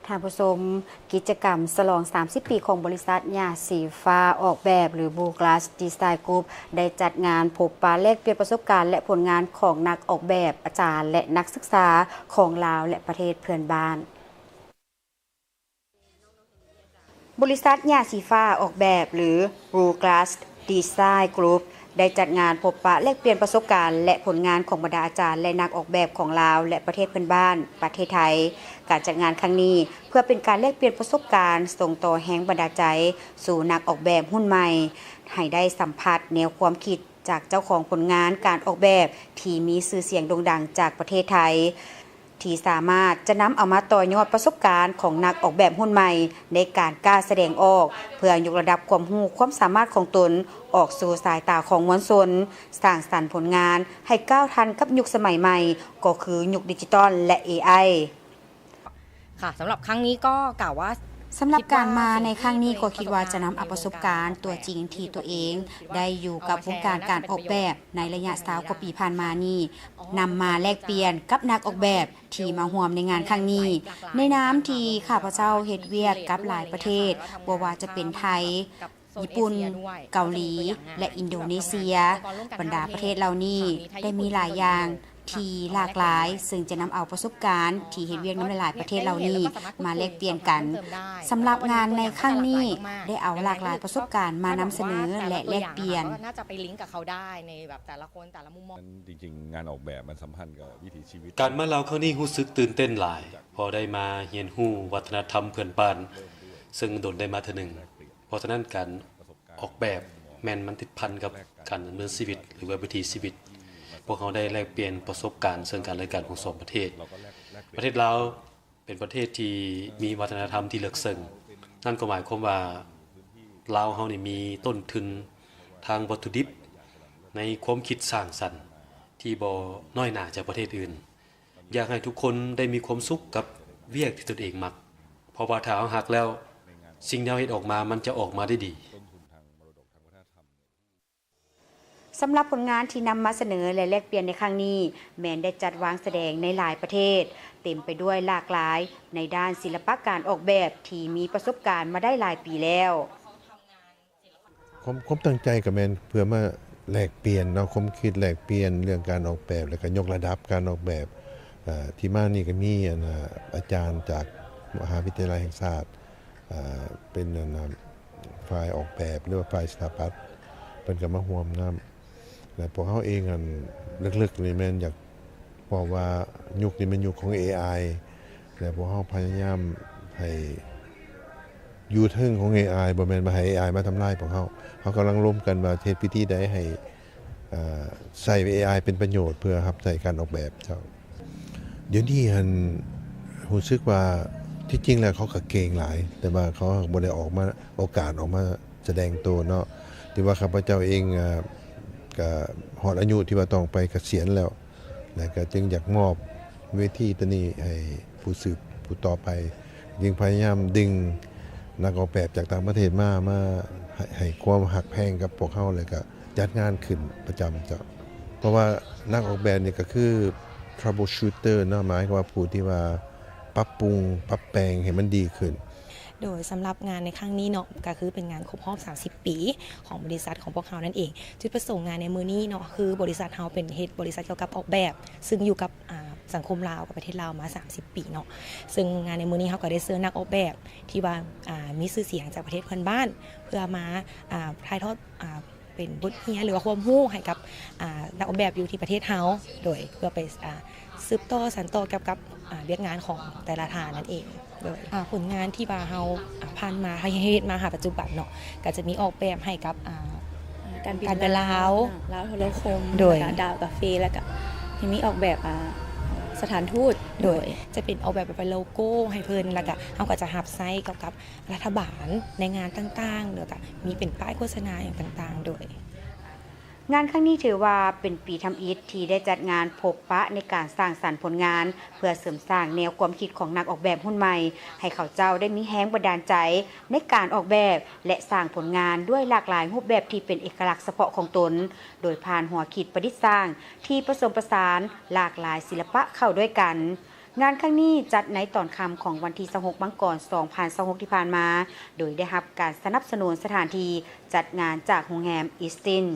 ທ່ານຜູ້ຊົມ, ກິດຈະກຳສະຫຼອງສາມສິບປີຂອງບໍລິສັດຫຍ້າສີຟ້າອອກແບບ ຫຼື Blue Glass Design Group ໄດ້ຈັດງານພົບປະແລກປ່ຽນປະສົບການ ແລະ ຜົນງານຂອງນັກອອກແບບ, ອາຈານ ແລະ ນັກສຶກສາຂອງລາວ ແລະ ປະເທດເພື່ອນບ້ານ. ບໍລິສັດຫຍ້າສີຟ້າອອກແບບ ຫຼື Blue Glass Design Group ໄດ້ຈັດງານພົບປະແລກປ່ຽນປະສົບການ ແລະ ຜົນງານຂອງບັນດາອາຈານ ແລະ ນັກອອກແບບຂອງລາວ ແລະ ປະເທດເພື່ອນບ້ານ, ປະເທດໄທ. ການຈັດງານຄັ້ງນີ້ ເພື່ອເປັນການແລກປ່ຽນປະສົບການ, ສົ່ງຕໍ່ແຮງບັນດານໃຈສູ່ນັກອອກແບບຮຸ່ນໃໝ່ ໃຫ້ໄດ້ສຳຜັດແນວຄວາມຄິດຈາກເຈົ້າຂອງຜົນງານການອອກແບບທີ່ມີຊື່ສຽງໂດ່ງດັງຈາກປະເທດໄທ ທີ່ສາມາດຈະນຳເອົາມາຕໍ່ຍອດປະສົບການຂອງນັກອອກແບບຮຸ່ນໃໝ່ໃນການກ້າສະແດງອອກ ເພື່ອຍົກລະດັບຄວາມຮູ້ຄວາມສາມາດຂອງຕົນອອກສູ່ສາຍຕາຂອງມວນຊົນ, ສ້າງສັນຜົນງານໃຫ້ກ້າວທັນກັບຍຸກສະໄໝໃໝ່ ກໍຄືຍຸກດິຈິຕອນ ແລະ ເອໄອ. ค่ะ สำหรับครั้งนี้ก็กล่าวว่า ສຳລັບການມາໃນຄັ້ງນີ້ ກໍຄິດວ່າຈະນຳເອົາປະສົບການຕົວຈິງທີ່ຕົວເອງໄດ້ຢູ່ກັບວົງການການອອກແບບໃນໄລຍະຊາວກວ່າປີຜ່ານມານີ້ ນຳມາແລກປ່ຽນກັບນັກອອກແບບທີ່ມາຮ່ວມໃນງານຄັ້ງນີ້ ໃນນາມທີ່ຂ້າພະເຈົ້າເຮັດວຽກກັບຫຼາຍປະເທດ ບໍ່ວ່າຈະເປັນໄທ, ຍີ່ປຸ່ນ, ເກົາຫຼີ ແລະ ອິນໂດເນເຊຍ. ບັນດາປະເທດເຫຼົ່ານີ້ໄດ້ມີຫຼາຍຢ່າງທີ່ຫຼາກຫຼາຍ, ເຊິ່ງຈະນຳເອົາປະສົບການທີ່ເຮັດວຽກນຳຫຼາຍໆປະເທດເຫຼົ່ານີ້ມາແລກປ່ຽນກັນ. ສຳລັບງານໃນຄັ້ງນີ້ ໄດ້ເອົາຫຼາກຫຼາຍປະສົບການມານຳສະເໜີ ແລະ ແລກປ່ຽນ. ก็น่าจะไปลิงก์กับเขาได้ในแบบแต่ละคนแต่ละมุมมอง จริงๆ งานออกแบบมันสัมพันธ์กับวิถีชีวิต ການມາລາວຄັ້ງນີ້ຮູ້ສຶກຕື່ນເຕັ້ນຫຼາຍ ເພາະໄດ້ມາຮຽນຮູ້ວັດທະນະທຳເພື່ອນບ້ານ ເຊິ່ງດົນໄດ້ມາເທື່ອໜຶ່ງ. ເພາະສະນັ້ນການອອກແບບແມ່ນມັນຕິດພັນກັບການດຳເນີນຊີວິດ ຫຼືວ່າວິຖີຊີວິດ. ພວກເຮົາໄດ້ແລກປ່ຽນປະສົບການເຊິ່ງກັນແລະກັນຂອງສອງປະເທດ. ປະເທດລາວເປັນປະເທດທີ່ມີວັດທະນະທຳທີ່ເລິກເຊິ່ງ. ນັ້ນກໍໝາຍຄວາມວ່າລາວເຮົານີ້ມີຕົ້ນທຶນທາງວັດຖຸດິບໃນຄວາມຄິດສ້າງສັນທີ່ບໍ່ນ້ອຍໜ້າຈາກປະເທດອື່ນ. ຢາກໃຫ້ທຸກຄົນໄດ້ມີຄວາມສຸກກັບວຽກທີ່ຕົນເອງມັກ ເພາະວ່າຖ້າເຮົາຮັກແລ້ວ ສິ່ງທີ່ເຮົາເຮັດອອກມາມັນຈະອອກມາໄດ້ດີ. ສຳລັບຜົນງານທີ່ນຳມາສະເໜີ ແລະ ແລກປ່ຽນໃນຄັ້ງນີ້ ແມ່ນໄດ້ຈັດວາງສະແດງໃນຫຼາຍປະເທດ, ເຕັມໄປດ້ວຍຫຼາກຫຼາຍໃນດ້ານສິລະປະການອອກແບບທີ່ມີປະສົບການມາໄດ້ຫຼາຍປີແລ້ວ. ຄວາມຄວາມຕັ້ງໃຈກໍແມ່ນເພື່ອມາແລກປ່ຽນເນາະ ຄວາມຄິດແລກປ່ຽນເລື່ອງການອອກແບບ ແລ້ວກໍຍົກລະດັບການອອກແບບ. ເອີ່ ທີ່ມານີ້ກໍມີອັນ ອາ ອາຈານຈາກມະຫາວິທະຍາໄລແຫ່ງຊາດ ເປັນອັນ ອາ ຝ່າຍອອກແບບ ຫຼືວ່າຝ່າຍສະຖາປັດ ເພິ່ນກໍມາຮ່ວມນຳ. ແລະ ພວກເຮົາເອງຫັ້ນເລິກໆນີ້ແມ່ນຢາກ ເພາະວ່າຍຸກນີ້ແມ່ນຍຸກຂອງເອໄອ ແລະ ພວກເຮົາພະຍາຍາມໃຫ້ຢູ່ເທິງຂອງເອໄອ ບໍ່ແມ່ນວ່າໃຫ້ເອໄອມາທຳລາຍພວກເຮົາ. ເຮົາກຳລັງລົມກັນວ່າຈະເຮັດວິທີໃດໃຫ້ ເອີ່ ໃຊ້ເອໄອເປັນປະໂຫຍດເພື່ອຮັບໃຊ້ການອອກແບບເຈົ້າ. ດຽວນີ້ຫັ້ນຮູ້ສຶກວ່າ ທີ່ຈິງແລ້ວເຂົາກໍເກັ່ງຫຼາຍ ແຕ່ວ່າເຂົາບໍ່ໄດ້ອອກມາ ໂອກາດອອກມາສະແດງໂຕເນາະ. ຖືວ່າຂ້າພະເຈົ້າເອງ ເອີ່ ກະຮອດອາຍຸທີ່ວ່າຕ້ອງໄປກະສຽນແລ້ວ ແລະກະຈຶ່ງຢາກມອບເວທີໂຕນີ້ໃຫ້ຜູ້ສືບຜູ້ຕໍ່ໄປ. ຈຶ່ງພະຍາຍາມດຶງນັກອອກແບບຈາກຕ່າງປະເທດມາ ມາໃຫ້ ໃຫ້ຄວາມຮັກແພງກັບພວກເຮົາ ແລະກະຈັດງານຂຶ້ນປະຈຳເຈົ້າ. ເພາະວ່ານັກອອກແບບນີ້ກະຄື troubleshooter ເນາະ ໝາຍຄວາມວ່າຜູ້ທີ່ວ່າປັບປຸງປັບແປງໃຫ້ມັນດີຂຶ້ນ. ໂດຍ ສຳລັບງານໃນຄັ້ງນີ້ເນາະ ກໍຄືເປັນງານຄົບຮອບສາມສິບປີຂອງບໍລິສັດຂອງພວກເຮົານັ້ນເອງ. ຈຸດປະສົງງານໃນມື້ນີ້ເນາະ ຄືບໍລິສັດເຮົາເປັນເຮັດບໍລິສັດກ່ຽວກັບອອກແບບ ຊຶ່ງຢູ່ກັບ ອາ ສັງຄົມລາວກັບປະເທດລາວມາສາມສິບປີເນາະ. ຊຶ່ງງານໃນມື້ນີ້ເຮົາກໍໄດ້ເຊີນນັກອອກແບບທີ່ວ່າ ອາ ມີຊື່ສຽງຈາກປະເທດເພື່ອນບ້ານ ເພື່ອມາ ອາ ຖ່າຍທອດ ອາ ເປັນບົດຮຽນ ຫຼືວ່າຄວາມຮູ້ໃຫ້ກັບ ອາ ນັກອອກແບບຢູ່ທີ່ປະເທດເຮົາ ໂດຍ ເພື່ອໄປ ອາ ສືບຕໍ່ສານຕໍ່ກ່ຽວກັບ ອາ ວຽກງານຂອງແຕ່ລະທ່ານນັ້ນເອງ. ໂດຍ ອາ ຜົນງານທີ່ວ່າເຮົາ ອາ ຜ່ານມາ ເຮົາເຮັດມາຫາປັດຈຸບັນເນາະ ກະຈະມີອອກແບບໃຫ້ກັບ ອາ ການບິນລາວ ລາວໂທລະຄົມ ໂດຍ ແລ້ວກະດາວກາເຟ ແລ້ວກະຍັງມີອອກແບບ ອາ ສະຖານທູດ ໂດຍ ຈະເປັນອອກແບບເປັນໂລໂກ້ໃຫ້ເພິ່ນ ແລ້ວກະເຮົາກະຈະຮັບໃຊ້ກ່ຽວກັບ ລັດຖະບານໃນງານຕ່າງໆ ແລ້ວກະມີເປັນປ້າຍໂຄສະນາຫຍັງຕ່າງໆ ໂດຍ. ງານຄັ້ງນີ້ຖືວ່າເປັນປີທຳອິດທີ່ໄດ້ຈັດງານພົບປະໃນການສ້າງສັນຜົນງານ ເພື່ອເສີມສ້າງແນວຄວາມຄິດຂອງນັກອອກແບບຮຸ່ນໃໝ່ ໃຫ້ເຂົາເຈົ້າໄດ້ມີແຮງບັນດານໃຈໃນການອອກແບບ ແລະ ສ້າງຜົນງານດ້ວຍຫຼາກຫຼາຍຮູບແບບທີ່ເປັນເອກະລັກສະເພາະຂອງຕົນ ໂດຍຜ່ານຫົວຄິດປະດິດສ້າງທີ່ປະສົມປະສານຫຼາກຫຼາຍສິລະປະເຂົ້າດ້ວຍກັນ. ງານຄັ້ງນີ້ຈັດໃນຕອນຄ່ຳຂອງວັນທີຊາວຫົກ ມັງກອນ ສອງພັນຊາວຫົກ ທີ່ຜ່ານມາ ໂດຍໄດ້ຮັບການສະໜັບສະໜູນສະຖານທີ່ຈັດງານຈາກໂຮງແຮມ Eastin.